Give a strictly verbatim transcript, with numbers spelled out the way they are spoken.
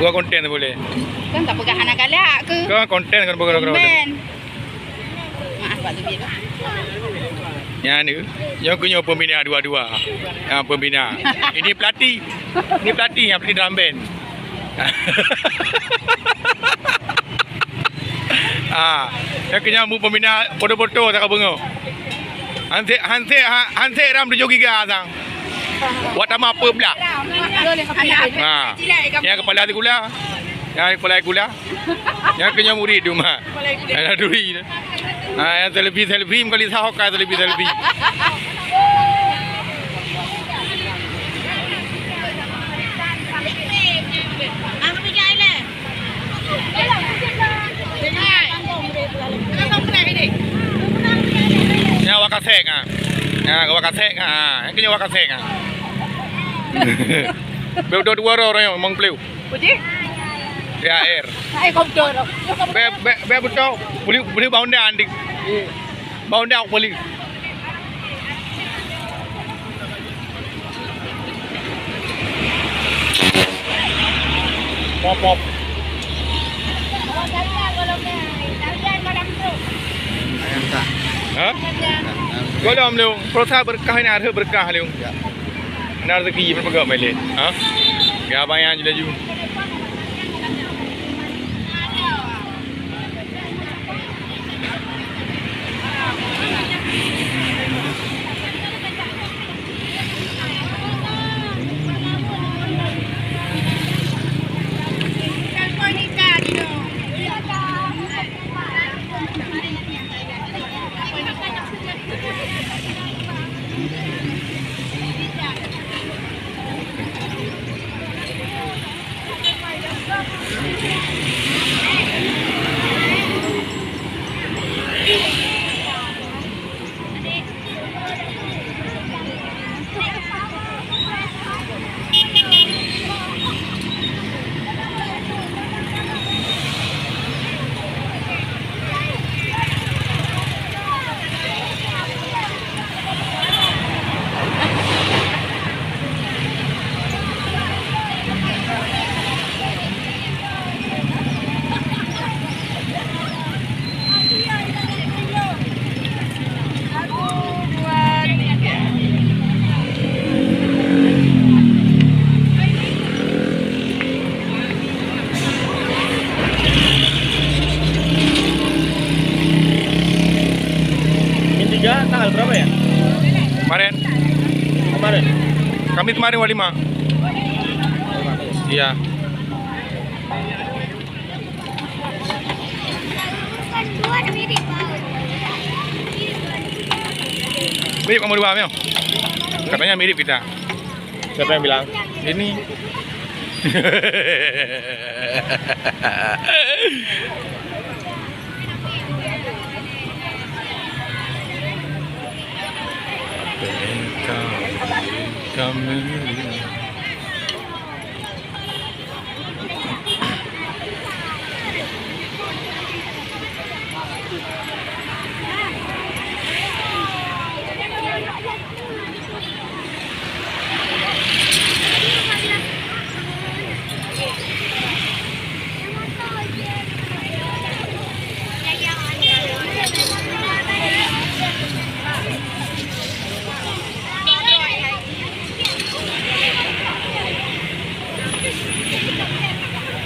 Buat konten boleh. Kan tak peugah hana galak ke? Kan konten kan bukan. Komen. Maaf, Pak Zubir. Nyan tu. Nyoe keuh nyoe pembina dua-dua. Ha, pembina. Ini pelatih. Ini pelatih yang pelatih drum band. Ah, nyoe keuh nyan bu pembina foto-foto tak beungoh. Hansek, hansek, ha-, hansek ram tujoh giga sang. Buat tamah peuet blah. Ha. Nyang kepala sikula. Nyang kepala sikula. Nyang keuh nyoe murit tu mah. Nyang duri tu. Ha, nyang selfie-selfie, meukalon sahok ka selfie-selfie. Nyan Wakasek, ha. Nyan Wakasek, ha. Nyan keuh nyan Wakasek, ha. Beu dua-dua roh, roh nyang mong pleu. Puji? T H R. Hai, kau betul. Beu, beu, beu beutôi. Beli, beli bawang dan dik. Bawang dan beli. Pop, pop. Ha? Gohlom lôn. Peurasa beureukat nyan, hareuet beureukat lôn. Ya. Na rezeki, peugah bak lé. Ha? Geubayang laju. Ini tiga tanggal berapa ya? Kemarin. Kemarin. Kamis kemarin walimah. Iya. Mirip kamu dua, Mio. Katanya mirip kita. Siapa yang bilang? Ini.